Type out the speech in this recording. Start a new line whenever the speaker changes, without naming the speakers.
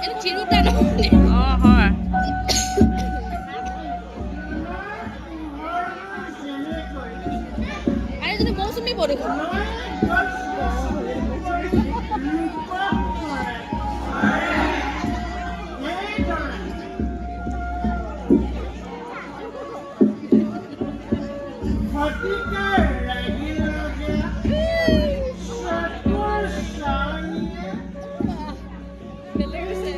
এইটো তিৰোতা নহয়।
অঁ, হয়।
আৰু এজনী মৌচুমী প্ৰদূষণ। বেলেগ হৈছে।